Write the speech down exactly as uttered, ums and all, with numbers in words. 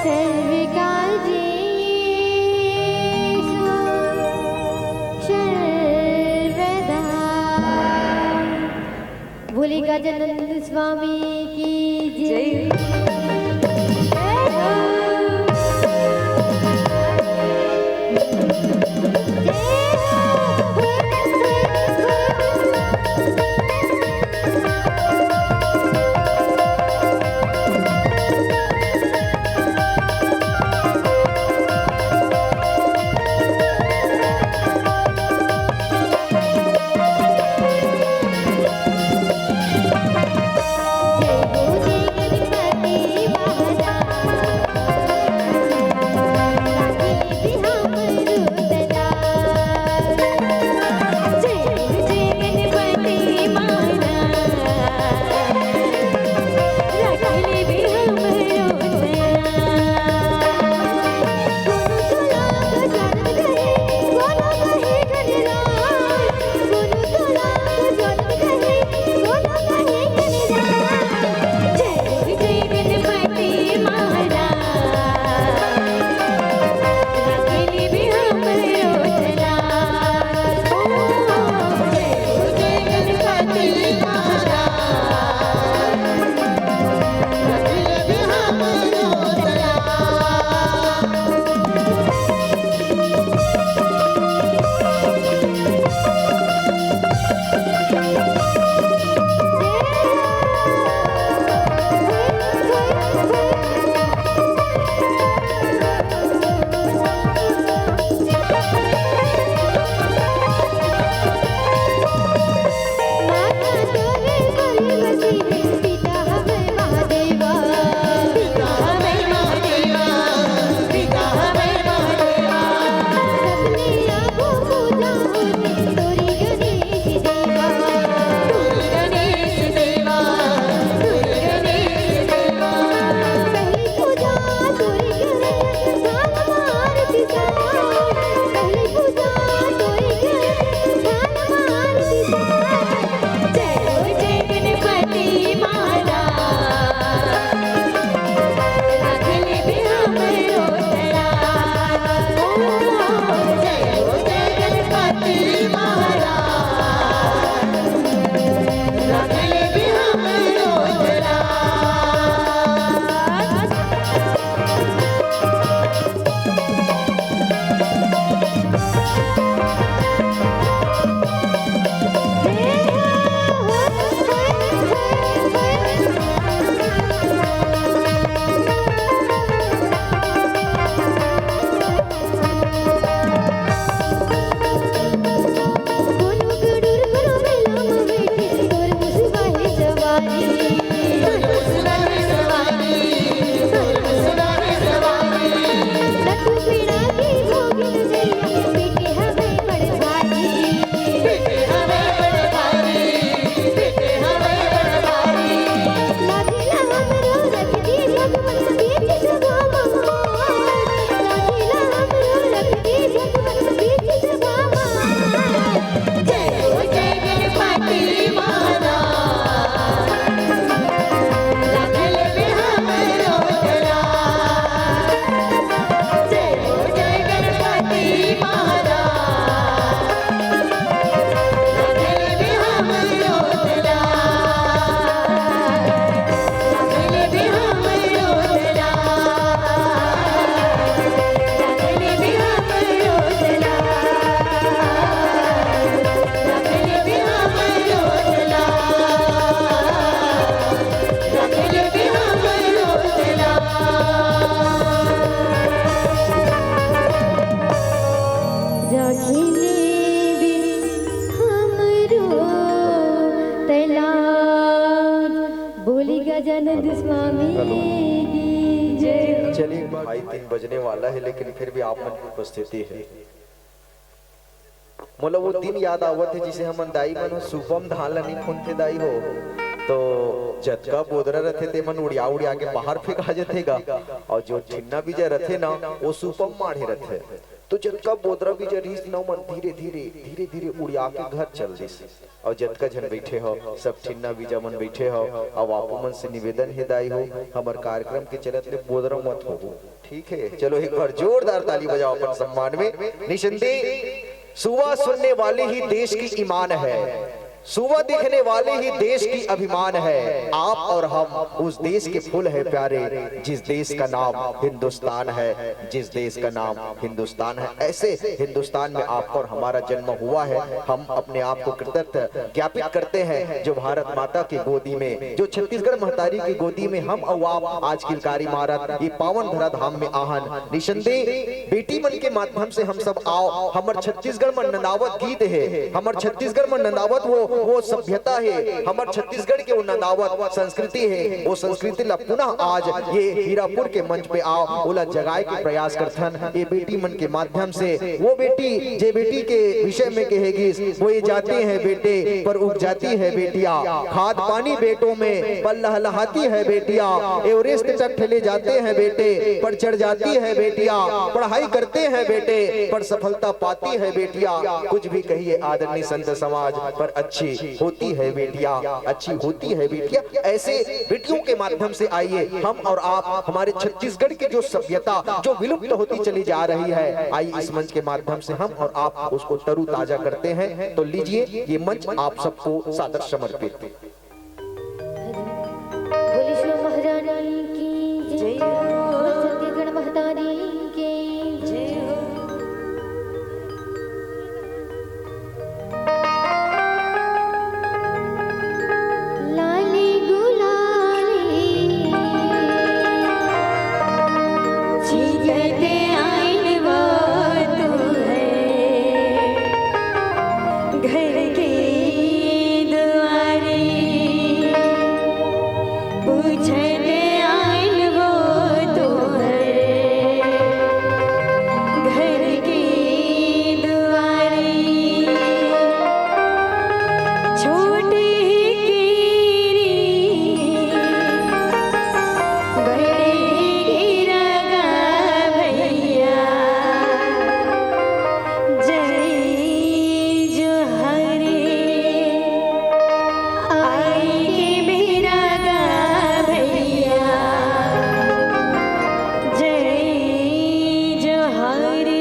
सर्वकार्येषु सर्वदा। बोलिए गजानंद स्वामी की जय। जय। बोली गजानंद स्वामी की जय। चलिए भाई, तीन बजने वाला है, लेकिन फिर भी आप मन की उपस्थिति है। मोला वो दिन याद आवत हे, जिसे हमन दाई मन ह सूपा म धान ल नइ खुनथे दाई हो, तो जतका बोदरा रथे, ते मन उड़िया उड़िया के बाहर फेंका जथे गा, अउ जो ठिन्ना बीजा रथे ना, वो सूपा म माढ़े रथे। तो जतका बोदरा बीजा रिहिस ना, मन धीरे धीरे, धीरे धीरे उड़िया के घर चल दिस। अउ जतका झन बइठे हव, सब ठिन्ना बीजा मन बइठे हव, अउ आपो मन से निवेदन हे दाई हो, हमर कार्यक्रम के चलत ले बोदरा मत हो। ठीक है, चलो एक बार जोरदार ताली बजाओ अपन सम्मान में। निशंदी, सुबह सुनने वाले ही देश की ईमान है, सुबह दिखने वाले ही देश की अभिमान है। आप और हम उस देश के फूल है प्यारे, जिस देश का नाम हिंदुस्तान है, जिस देश का नाम हिंदुस्तान है। ऐसे हिंदुस्तान में आपका और हमारा जन्म हुआ है। हम अपने आप को कृतज्ञ ज्ञापित करते हैं, जो भारत माता की गोदी में, जो छत्तीसगढ़ महतारी की गोदी में हम अउ आप आज किलकारी मारत ये पावन धरा धाम में आहन। निशंदी, बेटी मन के माध्यम से हम सब आव, हमर छत्तीसगढ़ में नंदावत गीत है, हमर छत्तीसगढ़ में नंदावत वो, वो सभ्यता है, हमर छत्तीसगढ़ के वो नंदावत संस्कृति है, वो संस्कृति ला पुनः आज ये हीरापुर के मंच पे आव, ओला जगाए के प्रयास करथन ये बेटी मन के माध्यम से। वो बेटी, जे बेटी के विषय में कहे गिस, बोए जाती है बेटे, पर उग जाती है बेटिया। खाद पानी बेटों में, पर लहलहाती है बेटिया। एवरेस्ट तक ठेले जाते हैं बेटे, पर चढ़ जाती है बेटिया। पढ़ाई करते हैं बेटे, पर सफलता पाती है बेटिया। कुछ भी कहिए आदरणीय संत समाज, पर अच्छी होती है बेटिया, अच्छी होती है बेटिया। ऐसे बेटियों के माध्यम से आइए, हम और आप, हमारे छत्तीसगढ़ की जो सभ्यता जो विलुप्त होती चली जा रही है, आइए इस मंच के माध्यम से हम और आप उसको तरोताजा करते हैं। तो लीजिए, ये मंच आप सबको सादर समर्पित। बोले शिव महारानी की जय हो। छत्तीसगढ़ महतारी की जय हो। लाली गुलाली छिटते आइन वो तू है। घर के दुआरे पूछते आइन वो तू है। घर के दुआरे छोटे केरी बड़े गिरगा भैया। जय जोहारे आई के बेरा गा भैया। जय जोहारे।